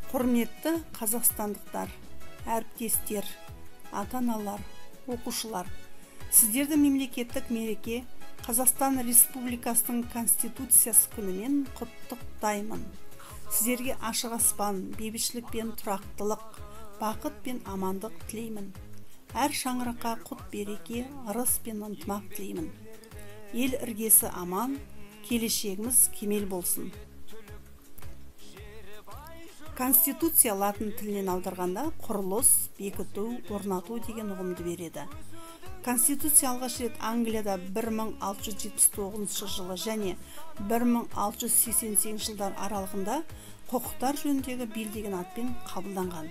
Құрметті қазақстандықтар, әріптестер, ата-аналар, оқушылар, сіздерді мемлекеттік мереке Қазақстан Республикасының Конституциясы күнімен құттықтаймын. Сіздерге ашық аспан, бейбітшілік пен тұрақтылық, бақыт пен амандық тілеймін. Әр шаңыраққа құт береке, ырыс пен ынтымақ тілеймін. Ел іргесі аман, келешегіміз кемел болсын. Конституция латын тілінен аударғанда құрылыс, бекіту, орнату деген ұғымды береді. Конституция алғаш рет Англияда 1679 жылы және 1688 жылдар аралығында құқықтар жөніндегі бил деген атпен қабылданған.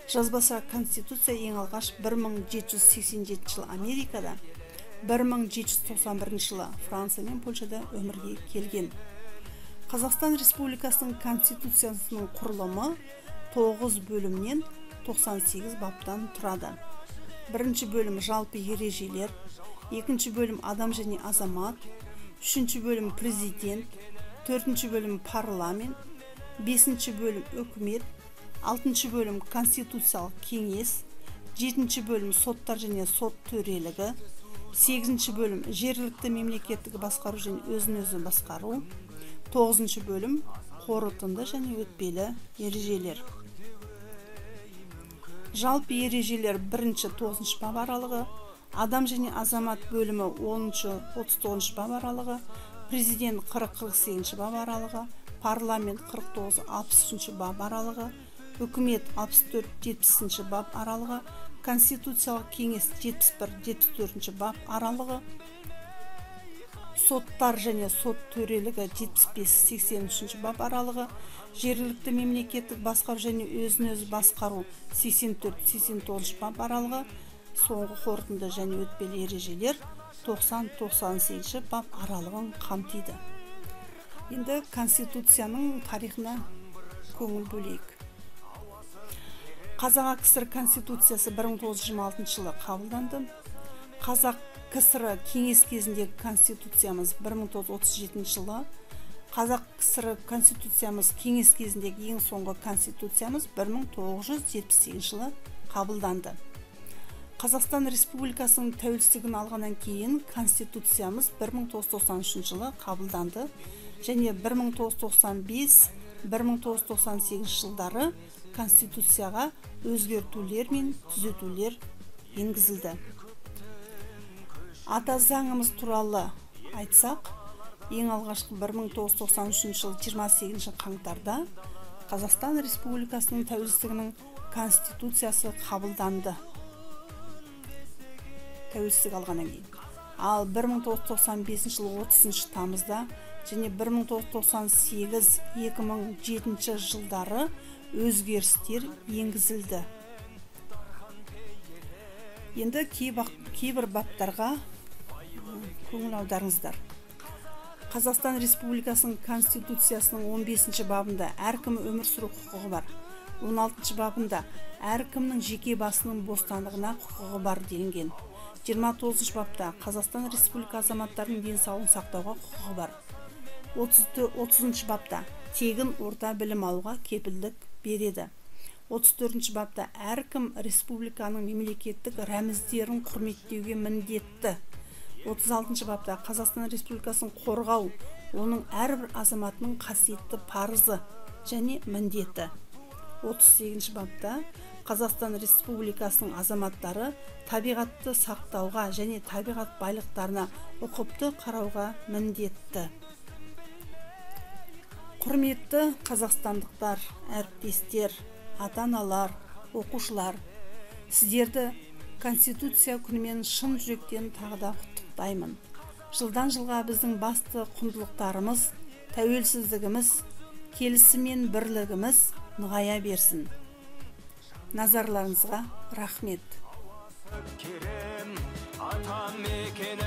Жазбаша Конституция ең алғаш 1787 жылы Америкада, 1791 жылы Франция мен Польшада өмірге келген. Қазақстан Республикасының Конституциясының құрылымы 9 бөлімнен 98 баптан тұрады. Бірінші бөлім жалпы ережелер, екінші бөлім адам және азамат, үшінші бөлім президент, төртінші бөлім парламент, бесінші бөлім үкімет, алтыншы бөлім конституциялық кеңес, жетінші бөлім соттар және сот төрелігі, сегізінші бөлім жергілікті мемлекеттік басқару және өзін-өзі басқару, тоғызыншы бөлім қорытынды және өтпелі ережелер. Жалпы ережелер 1-ші 9-шы бап аралығы, адам және азамат бөлімі 10-шы 39-шы бап аралығы, президент 40-48-ші бап аралығы, парламент 49-63-ші бап аралығы, үкімет 64-70-ші бап аралығы, конституциялық кеңес 71-74-ші бап аралығы, соттар және сот төрелігі 75-83 бап аралығы, жергілікті мемлекеттік басқару және өзін-өзі басқару 84-89 бап аралығы, соңғы қорытынды және өтпелі ережелер 90-98 бап аралығын қамтиды. Енді Конституцияның тарихына көңіл бөлейік. Қазақ КСР Конституциясы 1926 жылы қабылданды. Қазақ КСР кеңес кезіндегі Конституциямыз 1937 жылы, Қазақ КСР Конституциямыз кеңес кезіндегі ең соңғы Конституциямыз 1978 жылы қабылданды. Қазақстан Республикасының тәуелсіздігін алғаннан кейін Конституциямыз 1993 жылы қабылданды және 1995-1998 жылдары Конституцияға өзгертулер мен түзетулер енгізілді. Ата заңымыз туралы айтсақ, ең алғашқы 1993 жылы 28 қаңтарда Қазақстан Республикасының тәуелсіздігінің Конституциясы қабылданды. Тәуелсіздік алғаннан кейін. Ал 1995 жылы 30 тамызда және 1998-2007 жылдары өзгерістер енгізілді. Енді кейбір баптарға көңіл аударыңыздар. Қазақстан Республикасының Конституциясының 15 бабында әркім өмір сүру құқығы бар. 16 бабында әркімнің жеке басының бостандығына құқығы бар делінген. 29 бапта Қазақстан Республика азаматтарының денсаулығын сақтауға құқығы бар. 30 бапта тегін орта білім алуға кепілдік береді. 34 бапта әркім республиканың мемлекеттік рәміздерін құрметтеуге міндетті. 36 бапта Қазақстан Республикасын қорғау оның әрбір азаматының қасиетті парызы және міндеті. 38 бапта Қазақстан Республикасының азаматтары табиғатты сақтауға және табиғат байлықтарына ұқыпты қарауға міндетті. Құрметті қазақстандықтар, әріптестер, ата-аналар, оқушылар, сіздерді Конституция күнімен шын жүректен тағы да құттықтаймын. Жылдан жылға біздің басты құндылықтарымыз, тәуелсіздігіміз, келісім мен бірлігіміз нығая берсін. Назарларыңызға рахмет. Атамекенім.